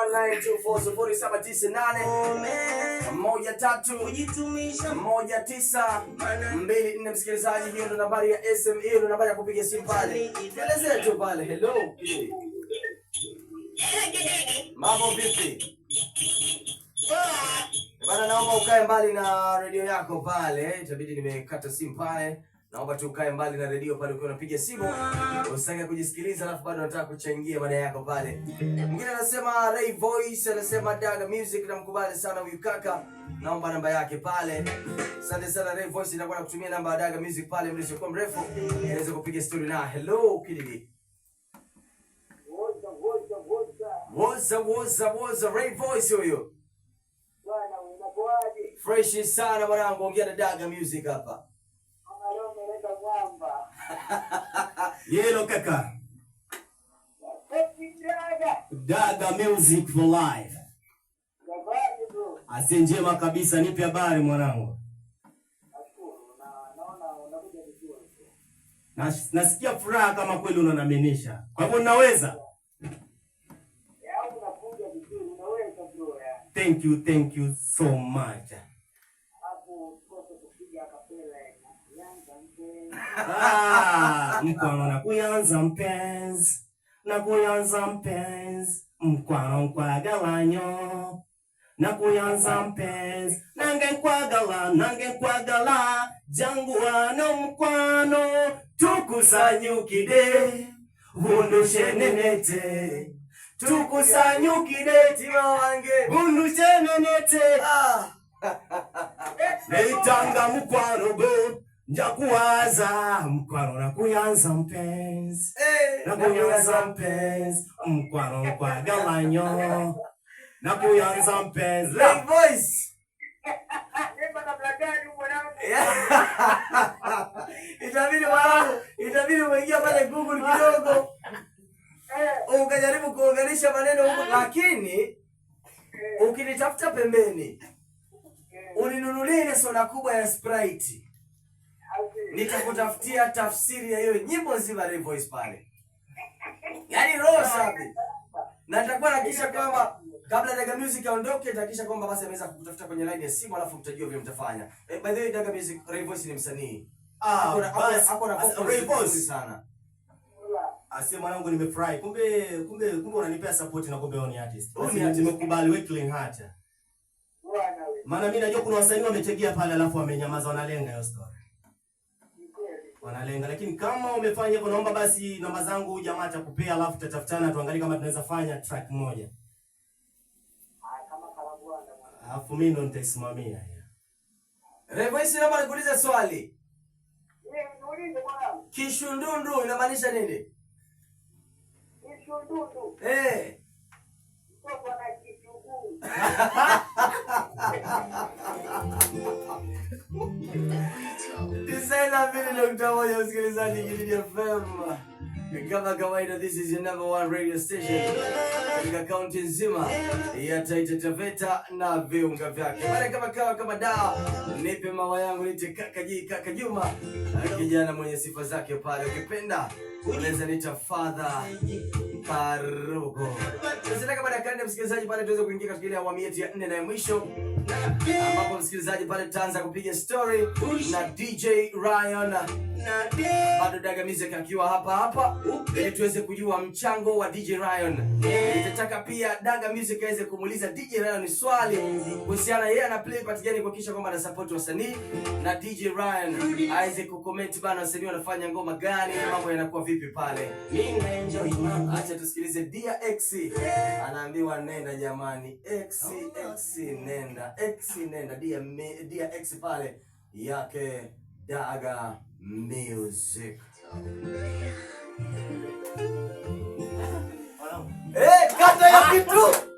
07981924 0798 13 Kujitumisha 1924. Msikilizaji, hiyo ndo nambari ya SM, hiyo ndo nambari ya kupiga simu pale. Tuelezee tu pale. Hello, Kididi. Mambo vipi? Bana, naomba ukae mbali na redio yako pale. Itabidi nimekata simu pale. Naomba tu ukae mbali na redio pale ukiwa unapiga simu. Usitake kujisikiliza alafu bado unataka kuchangia mada yako pale. Mwingine anasema Ray Voice, anasema Daga Music, namkubali sana huyu kaka. Naomba namba yake pale. Asante sana Ray Voice, nitakuwa nakutumia namba ya Daga Music pale muda usiokuwa mrefu. Niweze kupiga story na hello Kididi. Woza woza woza. Woza woza woza, Ray Voice huyo. Bwana, unakuaje? Fresh sana mwanangu, ongea na Daga Music hapa. Kama leo umeleta mwamba. Yelo kaka. Eti Daga. Daga Music for life. Gavaje bro. Asie njema kabisa, nipe habari mwanangu. Nashukuru na naona unakuja vizuri. Nasikia furaha kama kweli unanaminisha. Kwa hivyo naweza. Yaani unakuja vizuri, unaweza bro yani. Thank you, thank you so much. Hapo usikose kupiga kapela yani. Yanza mpenzi. Ah, mkwano na kuyanza mpenzi. Na kuyanza mpenzi. Mkwano nkwagala nnyo. Na kuyanza mpenzi. Nange nkwagala, nange nkwagala. Jangu wano mkwano. Tukusanyukide. Vundushenenete. Tukusanyukide. Tima wange. Vundushenenete. Ah. Neitanga mukwano go njakuwaza mukwano nakuyanza mpenzi Eh, nakuyanza mpenzi mukwano nkwagala nnyo nakuyanza mpenzi. Ray Voice. Nemba namna gani mwanangu? Itabidi mwanangu, itabidi umeingia pale Google kidogo ukajaribu kuunganisha maneno huko, lakini ukinitafuta pembeni uninunulie ile soda kubwa ya Sprite, nitakutafutia tafsiri ya hiyo nyimbo nzima Ray Voice pale, yaani roho safi, na nitakuwa nahakikisha kwamba kabla Daga Music aondoke, nitahakikisha kwamba basi ameweza kukutafuta kwenye line ya simu, alafu mtajua vile mtafanya. By the way, Daga Music, Ray Voice ni msanii. Ah, Ako na basi, vocals Ray Voice. nzuri sana. Ase mwanangu, nimefurahi. Kumbe unanipea support na kumbe wewe ni artist. Wewe ni Basi artist. nimekubali, we clean heart. Bwana wewe. Maana mimi najua kuna wasanii wametegea pale alafu wamenyamaza, wanalenga hiyo story. Ni kweli. Wanalenga, lakini kama umefanya hivyo, naomba basi namba zangu jamaa atakupea, alafu tutatafutana tuangalie kama tunaweza fanya track moja. Ah, kama kalabwana mwanangu. Alafu mimi ndo nitaisimamia. Ray Voice, naomba nikuulize swali. Niulize mwanangu. Kishundundu inamaanisha nini? Kishundundu. Eh. Mtoto ana kichuguu. 92.1 msikilizaji Kilindi FM. Kama kawaida, this is your number one radio station katika kaunti nzima ya Taita Taveta na viunga vyake. Pale kama kawa kama dawa, nipe mawa yangu nite kaka G, kaka Juma, kijana mwenye sifa zake pale. Ukipenda unaweza nita Father Parugo. Sasa kama dakika 4 msikilizaji, pale tuweze kuingia katika ile awamu yetu ya nne na ya mwisho, ambapo msikilizaji pale tutaanza kupiga story na DJ Ryan, bado Daga Music akiwa hapa hapa, ili tuweze kujua mchango wa DJ Ryan. Nitataka pia Daga Music aweze kumuuliza DJ Ryan swali kuhusiana yeye ana play part gani kuhakikisha kwamba ana support wasanii, na DJ Ryan aweze kucomment bana, wasanii wanafanya ngoma gani, mambo yanakuwa vipi pale. Acha tusikilize Dear X anaambiwa nenda jamani, X X nenda, X nenda, Dear X pale yake Daga Music. Kata ya kitu.